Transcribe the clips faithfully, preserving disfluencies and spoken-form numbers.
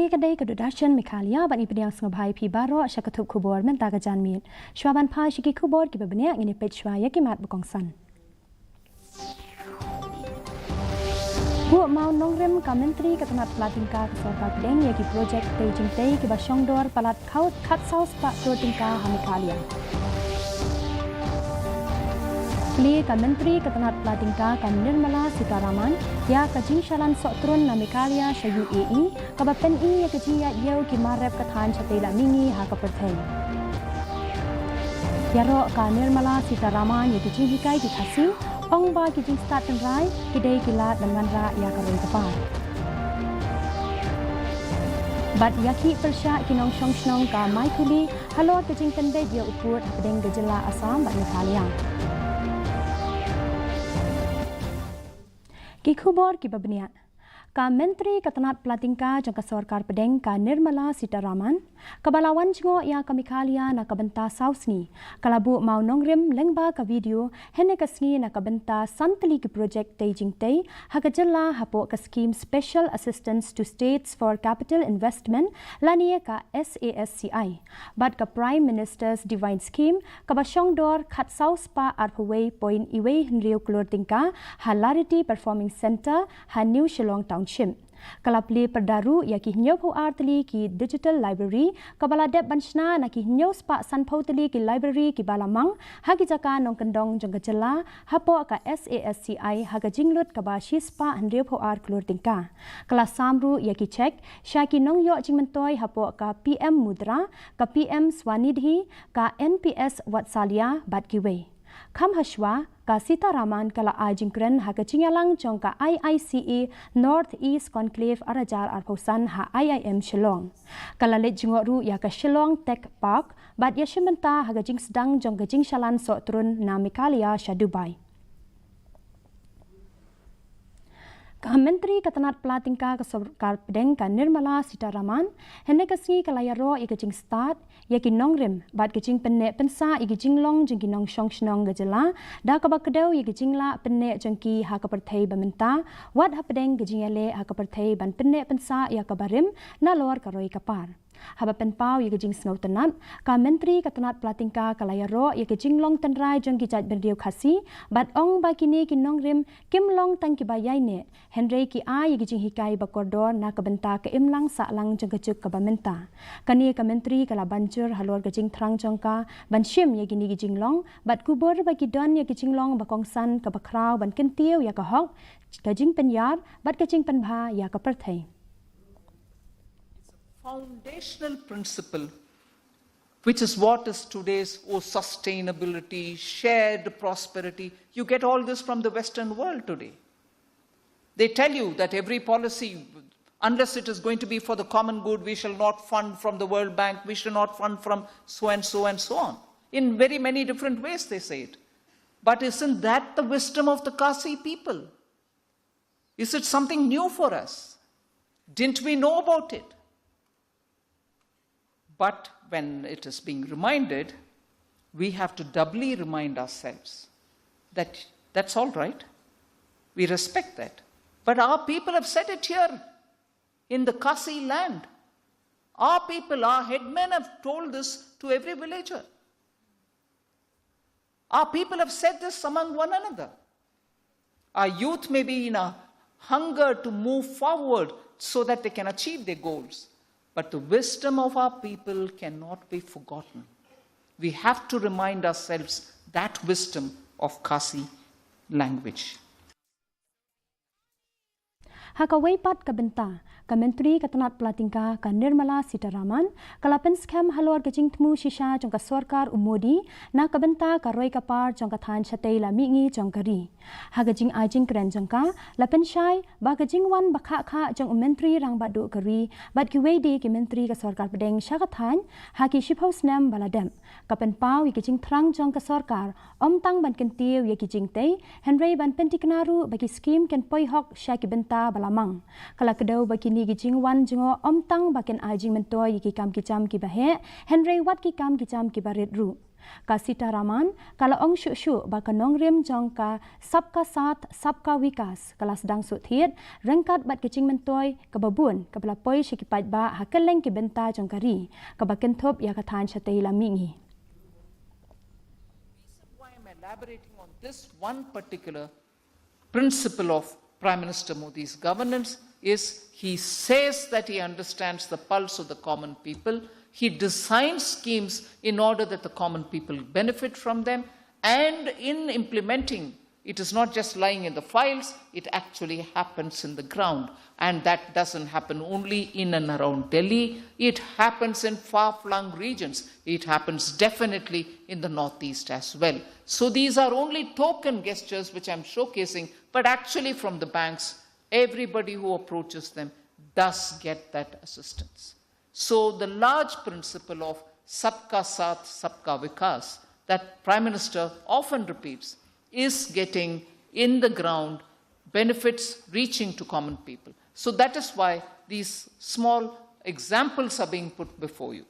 Ka dei ka Doordarshan Meghalaya bad ngi pdiang sngewbha ïa phi baroh sha ka thup khubor mynta ka janmiet. Shuwa ban phai sha ki khubor kiba bniah, ngin ïa peit shuwa ïa ki mat ba kongsan. Buh mawnongrim ka Myntri ka tnat pla tyngka ka sorkar pdeng ïa ki projek tei jingtei kiba shongdor palat khaw khatsaw spah klur tyngka ha Meghalaya. Plie ka Myntri ka tnat pla tyngka ka Nirmala Sitharaman ïa ka jingshalan sohtrun na Meghalaya sha U A E, kaba pyni ïa ka jingïaid ïew ki mar rep ka thaiñ shatei la mihngi ha ka pyrthei. Ïaroh ka Nirmala Sitharaman ïa ki jinghikai ki Khasi, ong ba ki jingstad tynrai ki dei ki lad ban wanrah ïa ka roi ka par. Bad ïakhih pyrshah ki nongshong shnong ka Maithuli halor ka jingpynbeit ïa u pud hapdeng ka jylla Assam bad Meghalaya. Ki khubor kiba bniah. Ka Myntri ka tnat pla tyngka jong ka sorkar pdeng ka Nirmala Sitharaman, kaba la wan jngoh ïa ka Meghalaya na ka bynta saw sngi, ka la buh mawnongrim lyngba ka video hynne ka sngi na ka bynta san tylli ki projek tei jingtei ha ka jylla hapoh ka skim Special Assistance to States for Capital Investment lane ka S A S C I. Bad ka Prime Minister's Divine Scheme kaba shongdor khatsaw spah arphew wei point wei hynriew klur tyngka ha Lariti Performing Centre ha New Shillong Township. Ka la plie pyrda ruh ïa ki hynñiewphew ar tylli ki digital library, kaba la dep ban shna na ki hynñiew spah sanphew tylli ki library kiba la mang ha ki jaka nongkyndong jong ka jylla hapoh ka S A S C I ha ka jinglut kaba shi spah hynriewphew ar klur tyngka. Ka la sam ruh ïa ki cheque sha ki nongïoh jingmyntoi hapoh ka P M Mudra, ka P M Swanidhi, ka N P S Vatsalya bad kiwei. Kham hashwa, ka Sitharaman ka la ai jingkren ha ka jingïalang jong ka I I C E North East Conclave ar hajar arphew san ha I I M Shillong. Ka la leit jngoh ruh ïa ka Shillong Tech Park bad ïashim bynta ha ka jingsdang jong ka jingshalan sohtrun na Meghalaya sha Dubai. Ka Myntri ka tnat pla tyngka ka sorkar pdeng ka Nirmala Sitharaman hynne ka sngi ka la ïaroh ïa ka jingstad ïa ki nongrim bad ka jingpynneh pynsah ïa ki jinglong jong ki nongshong shnong ka jylla, da kaba kdew ïa ki jinglah pynneh jong ki ha ka pyrthei ba mynta, wat hapdeng ka jingïaleh ha ka pyrthei ban pynneh pynsah ïa ka barim nalor ka roi ka par. Haba pynpaw ïa ka jingsngewtynnat, ka Myntri ka tnat pla tyngka ka la ïaroh ïa ka jinglong tynrai jong ki jaitbynriew Khasi bad ong ba kine ki nongrim kim long tang kiba ïaineh, hynrei ki ai ïa ka jinghikai ba kordor na ka bynta ka imlang sahlang jong ka juk kaba mynta. Kane ka Myntri ka la ban jur halor ka jingthrang jong ka ban shim ïa kine ki jinglong bad kubur ba ki don ïa ka jinglong ba kongsan kaba khraw ban kyntiew ïa ka hok, ka jingpynïar bad ka jingpynbha ïa ka pyrthei. Foundational principle, which is what is today's, oh, sustainability, shared prosperity. You get all this from the Western world today. They tell you that every policy, unless it is going to be for the common good, we shall not fund from the World Bank, we shall not fund from so and so and so on. In very many different ways, they say it. But isn't that the wisdom of the Khasi people? Is it something new for us? Didn't we know about it? But when it is being reminded, we have to doubly remind ourselves that that's all right. We respect that. But our people have said it here in the Khasi land. Our people, our headmen have told this to every villager. Our people have said this among one another. Our youth may be in a hunger to move forward so that they can achieve their goals. But the wisdom of our people cannot be forgotten. We have to remind ourselves that wisdom of Khasi language. Ha kawei pat ka bynta, ka Myntri ka tnat pla tyngka ka Nirmala Sitharaman ka la pynskhem halor ka jingthmu shisha jong ka sorkar u Modi na ka bynta ka roi ka par jong ka thaiñ shatei la mihngi jong ka ri. Ha ka jingai jingkren jong ka, la pynshai ba ka jingwan ba khah khah jong u Myntri Rangbah Duh ka ri bad kiwei de ki Myntri ka sorkar pdeng sha ka thaiñ ha ki shiphew snem ba la dep, ka pynpaw ïa ka jingthrang jong ka sorkar, ym tang ban kyntiew ïa ki jingtei, hynrei ban pyntikna ruh ba ki skim kin poi hok sha ki bynta ba Amang. Ka la kdew ba kine ki jingwan jngoh ym tang ba kin ai jingmyntoi ïa ki kam ki jam kiba heh, hynrei wat ki kam ki jam kiba rit ruh. Ka Sitharaman ka la ong shuh shuh ba ka nongrim jong ka Sabka Saath Sabka Vikas ka la sdang suk thied ryngkat bad ka jingmyntoi kaba bun kaba la poi sha ki paidbah ha kylleng ki bynta jong ka ri, kaba kynthup ïa ka thaiñ shatei lam mihngi. Why I'm elaborating on this one particular principle of Prime Minister Modi's governance is he says that he understands the pulse of the common people. He designs schemes in order that the common people benefit from them. And in implementing, it is not just lying in the files, it actually happens in the ground. And that doesn't happen only in and around Delhi. It happens in far-flung regions. It happens definitely in the Northeast as well. So these are only token gestures which I'm showcasing, but actually from the banks, everybody who approaches them does get that assistance. So the large principle of Sabka Saath, Sabka Vikas that Prime Minister often repeats is getting in the ground benefits reaching to common people. So that is why these small examples are being put before you.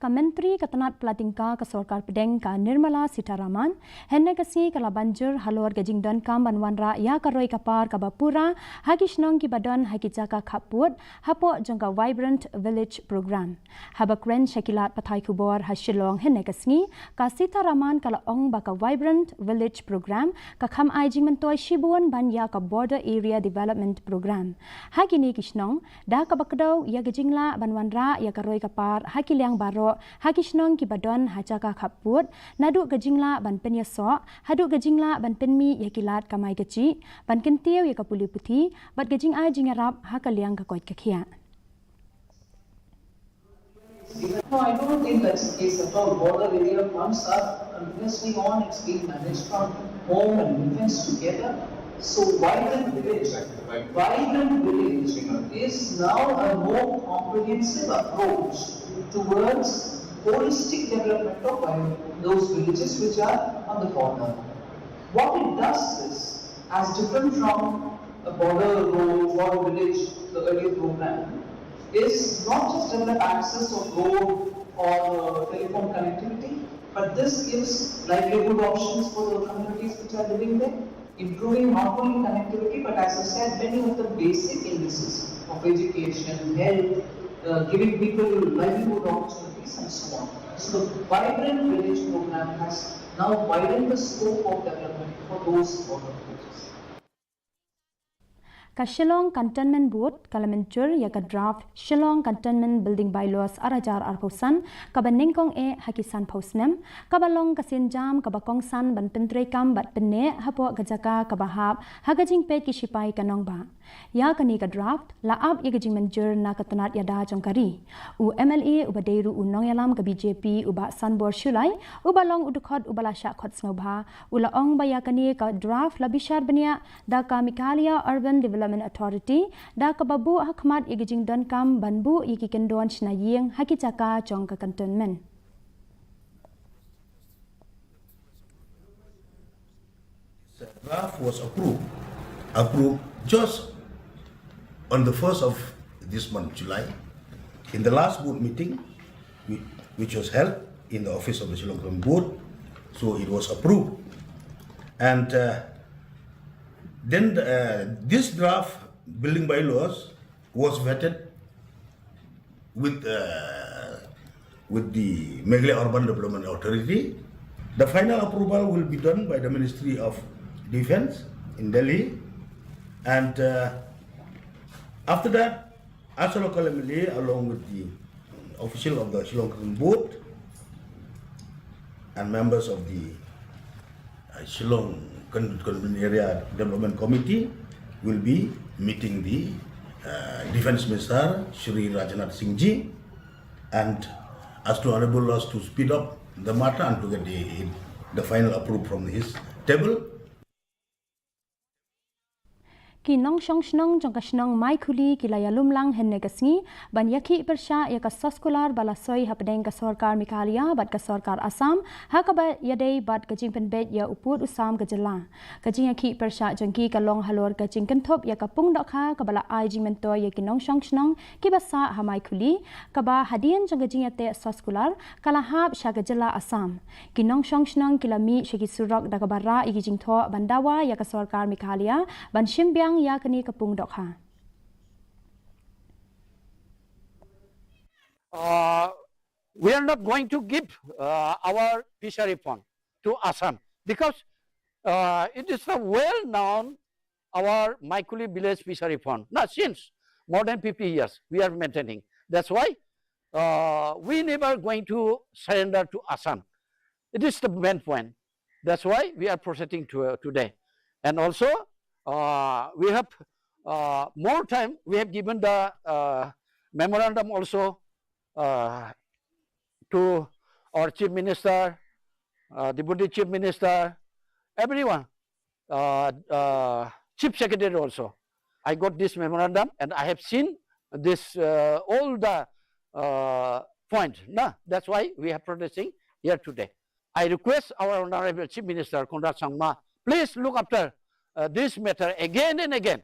Ka Myntri ka tnat pla tyngka ka sorkar pdeng ka Nirmala Sitharaman, hynne ka sngi ka la ban jur halor ka jingdonkam ban wanrah ïa ka roi ka par kaba pura ha ki shnong kiba don ha ki jaka khappud hapoh jong ka Vibrant Village Programme. Haba kren sha ki lad pathai khubor ha Shillong hynne ka sngi, ka Sitharaman ka la ong ba ka Vibrant Village Programme ka kham ai jingmyntoi shibun ban ïa ka Border Area Development Programme ha kine ki shnong, da kaba kdew ïa ka jinglah ban wanrah ïa ka roi ka par ha ki liang baroh ha ki shnong kiba don ha jaka khappud, naduh ka jinglah ban pynïasoh haduh ka jinglah ban pynmih ïa ki lad kamai kajih, ban kyntiew ïa ka pule puthi bad ka jingai jingïarap ha ka liang ka koit ka khiah. No, I don't think that's the case at all. Border area funds are continuously on, it's being managed from home and defense together. So Vibrant Village, Vibrant Village is now a more comprehensive approach towards holistic development of those villages which are on the border. What it does is, as different from a border road, border village, the earlier program, is not just develop access of road or uh, telephone connectivity, but this gives livelihood options for the communities which are living there, improving not only connectivity, but as I said, many of the basic indices of education, health, uh, giving people livelihood opportunities and so on. So the Vibrant Village program has now widened the scope of development for those border villages. Ka Shillong Cantonment Board ka la mynjur ïa ka draft Shillong Cantonment Building Bylaws ar hajar arphew san kaba nyngkong eh ha ki sanphew snem, kaba long ka sienjam kaba kongsan ban pyntreikam bad pynneh hapoh ka jaka kaba hap ha ka jingpeit ki shipai ka nongbah. Ïa kane ka draft la ap ïa ka jingmynjur na ka tnat ïada jong ka ri. U MLA uba dei ruh u nongïalam ka BJP u Bah Sanbor Shullai, uba long u dkhot uba la shah khot sngewbha, u la ong ba ïa kane ka draft la bishar bniah da ka Meghalaya Urban Development Authority, da kaba buh ha khmat ïa ka jingdonkam ban buh ïa ki kyndon shna ïing ha ki jaka jong ka cantonment. The draft was approved, approved just on the first of this month, July, in the last board meeting, whi- which was held in the office of the Shillong Cantonment Board. So it was approved. And uh, then uh, this draft building bylaws was vetted with uh, with the Meghalaya Urban Development Authority. The final approval will be done by the Ministry of Defence in Delhi, and uh, after that, as a local MLA, along with the official of the Shillong Cantonment Board and members of the uh, Shillong Can- Cantonment Area Development Committee, will be meeting the uh, Defence Minister Shri Rajnath Singh Ji, and as to enable us to speed up the matter and to get the, the final approval from his table. Ki nongshong shnong jong ka shnong Maikhuli ki la ïalum lang hynne ka sngi ban ïakhih pyrshah ïa ka soskular ba la soi hapdeng ka sorkar Meghalaya bad ka sorkar Assam ha kaba ïadei bad ka jingpynbeit ïa u pud u sam ka jylla. Ka jingïakhih pyrshah jong ki ka long halor ka jingkynthup ïa ka pung dohkha kaba la ai jingmyntoi ïa ki nongshong shnong kiba sah ha Maikhuli, kaba hadien jong ka jingïateh soskular ka la hap sha ka jylla Assam. Ki nongshong shnong ki la mih sha ki surok da kaba rah ïa ki jingthoh ban dawa ïa ka sorkar Meghalaya ban shim biang ïa kane ka pung dohkha. Uh, we are not going to give uh, our fishery fund to Assam because uh, it is a well known our Maikhuli village fishery fund. Now, since more than fifty years, we are maintaining. That's why uh, we never going to surrender to Assam. It is the main point. That's why we are proceeding to, uh, today. And also, uh, we have uh, more time. We have given the uh, memorandum also uh, to our chief minister, uh, deputy chief minister, everyone, uh, uh, chief secretary also. I got this memorandum and I have seen this uh, all the uh, point. Nah, that's why we are protesting here today. I request our honorable chief minister Conrad Sangma, please look after uh, this matter again and again.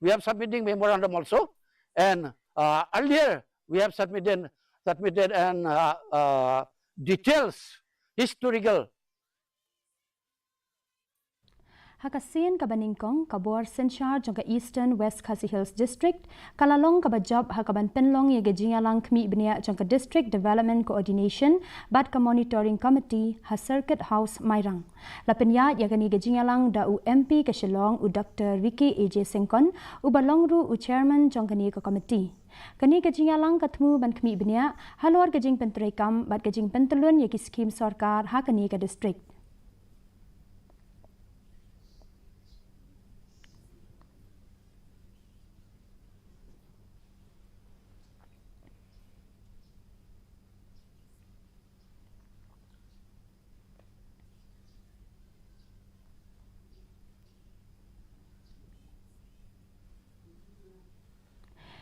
We have submitting memorandum also, and uh, earlier we have submitted submitted an uh, uh, details historical Ha ka sien kaba nyngkong, ka bor synshar jong ka Eastern West Khasi Hills District ka la long kaba jop ha kaban pynlong ïa ka jingïalang khmih bniah jong ka District Development Coordination bad ka Monitoring Committee ha Circuit House Mairang. La pynïaid ïa kane ka jingïalang da u M P ka Shillong, u Doctor Ricky A J Syngkon, uba long ruh u Chairman jong kane ka committee. Kane ka jingïalang ka thmu ban khmih bniah halor ka jingpyntreikam bad ka jingpyntyllun ïa ki skhim sorkar ha kane ka district.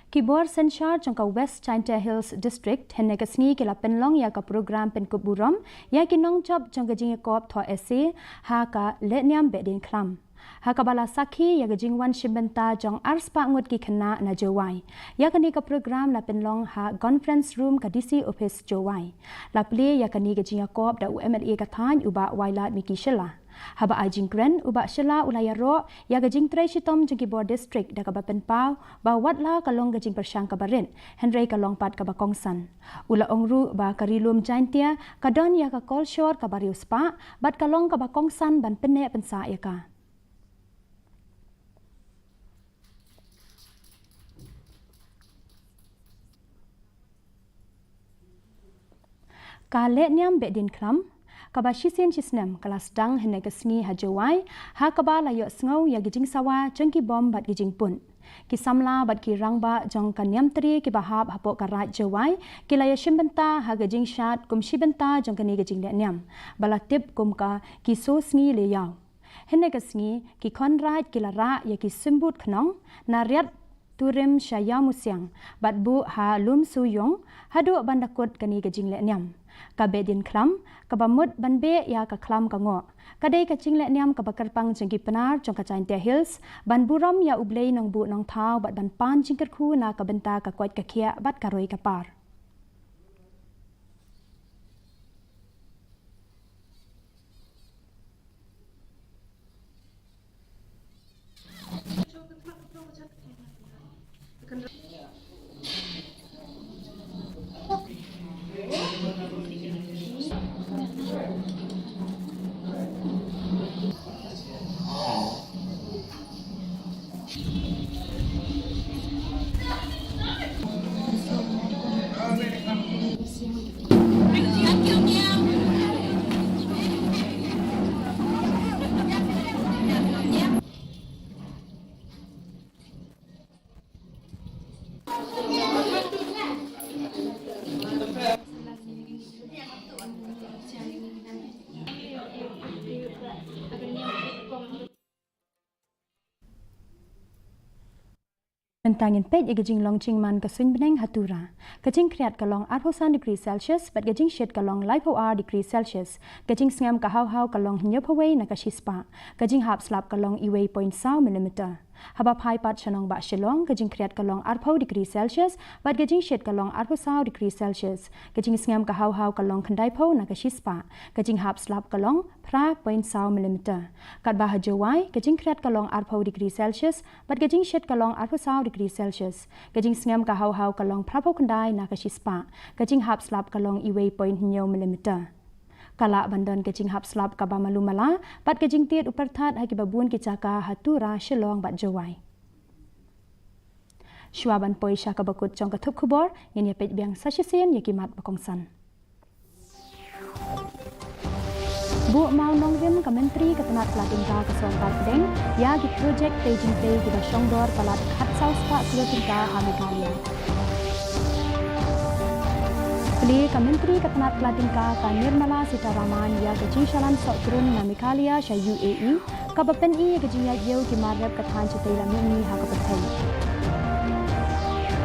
Ki bor synshar jong ka West Jaintia Hills District hynne ka sngi ki la pynlong ïa ka program pynkup burom ïa ki nongjop jong ka jingïakop thoh essay ha ka Lehniam Behdeiñkhlam, ha kaba la sakhi ïa ka jingwan shim bynta jong arspah ngut ki khynnah na Jowai. Ïa kane ka program la pynlong ha conference room ka D C office Jowai. La plie ïa kane ka jingïakop da u M L A ka thaiñ u Bah Wailadmiki Shylla. Haba ai jingkren, u Bah Shylla u la ïaroh ïa ka jingtrei shitom jong ki bor district da kaba pynpaw ba watla ka long ka jingpyrshang kaba rit, hynrei ka long pat kaba kongsan. U la ong ruh ba ka Ri Lum Jaintia ka don ïa ka kolshor kaba riewspah bad ka long kaba kongsan ban pynneh pynsah ïa ka. Ka Lehniam Behdeiñkhlam kaba shisien shisnem ka la sdang hynne ka sngi ha Jowai, ha kaba la ïohsngew ïa ki jingsawa jong ki bom bad ki jingpun. Ki samla bad ki rangbah jong ka niamtre kiba hap hapoh ka Raid Jowai ki la ïashim bynta ha ka jingshad kum shi bynta jong kane ka jinglehniam ba la tip kum ka Ki Soo Sngi Leiaw. Hynne ka sngi ki khon raid ki la rah ïa ki symbud khnong na Riat Turim sha Ïawmusiang bad buh ha Lum Sooiung haduh ban da kut kane ka jinglehniam. Ka Behdeiñkhlam kaba mut ban beh ïa ka khlam ka ngoh ka dei ka jinglehniam kaba kyrpang jong ki Pnar jong ka Jaintia Hills ban burom ïa U Blei Nongbuh Nongthaw bad ban pan jingkyrkhu na ka bynta ka koit ka khiah bad ka roi ka par. Mynta ngin peit ïa ka jinglong jingman ka suiñ bneng ha Tura. Ka jingkhriat ka long arphew san degree Celsius bad ka jingshit ka long laiphew ar degree Celsius. Ka jingsngem ka haw haw ka long hynñiewphew wei na ka shispah. Ka jinghap slap ka long uwei point saw millimeter. Haba phai pat sha nongbah Shillong, ka jingkhriat ka long arphew degree Celsius bad ka jingshit ka long arphew saw degree Celsius. Ka jingsngem ka haw haw ka long khyndaiphew na ka shispah. Ka jinghap slap ka long phra point saw millimeter. Katba ha Jowai, ka jingkhriat ka long arphew degree Celsius bad ka jingshit ka long arphew saw degree Celsius. Ka jingsngem ka haw haw ka long phraphew khyndai na ka shispah. Ka jinghap slap ka long uwei point hynñiew millimeter. Ka lah ban don ka jinghap slap kaba malu mala bad ka jingtied u pyrthat ha kiba bun ki jaka ha Tura, Shillong bad Jowai. Shuwa ban poi sha kaba kut jong ka thup khubor, ngin ïa peit biang sa shisien ïa ki mat ba kongsan. Buh mawnongrim ka Myntri ka tnat pla tyngka ka sorkar pdeng ïa ki projek tei jingtei kiba shongdor palat khatsaw spah klur tyngka ha Meghalaya. Plie ka Myntri ka tnat pla tyngka ka Nirmala Sitharaman ïa ka jingshalan sohtrun na Meghalaya sha U A E, kaba pyni ïa ka jingïaid ïew ki mar rep ka thaiñ shatei lam mihngi ha ka pyrthei.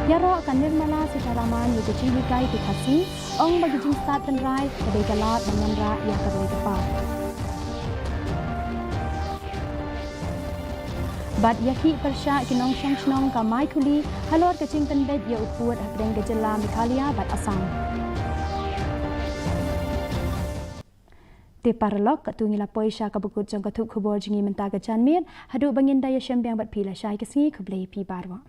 Ïaroh ka Nirmala Sitharaman ïa ka jinghikai ki Khasi, ong ba ka jingstad tynrai ka dei ka lad ban wanrah ïa ka ri ka par. Bad ïakhih pyrshah ki nongshong shnong ka Maikhuli halor ka jingpynbeit ïa u pud hapdeng ka jylla Meghalaya bad Assam. Te paralok, katto ngi la poi sha kaba kut jong ka thup khubor jong ngi mynta ka janmiet. Haduh ba ngin da ïashem biang bad phi lashai ka sngi, khublei phi baroh.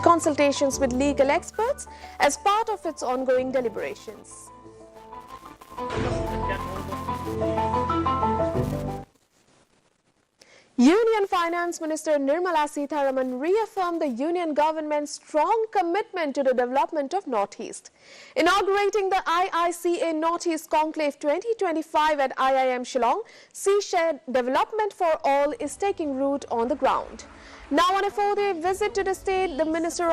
Consultations with legal experts as part of its ongoing deliberations. Union Finance Minister Nirmala Sitharaman reaffirmed the Union government's strong commitment to the development of Northeast. Inaugurating the I I C A Northeast Conclave twenty twenty-five at I I M Shillong, she said development for all is taking root on the ground. Now, on a four-day visit to the state, the Minister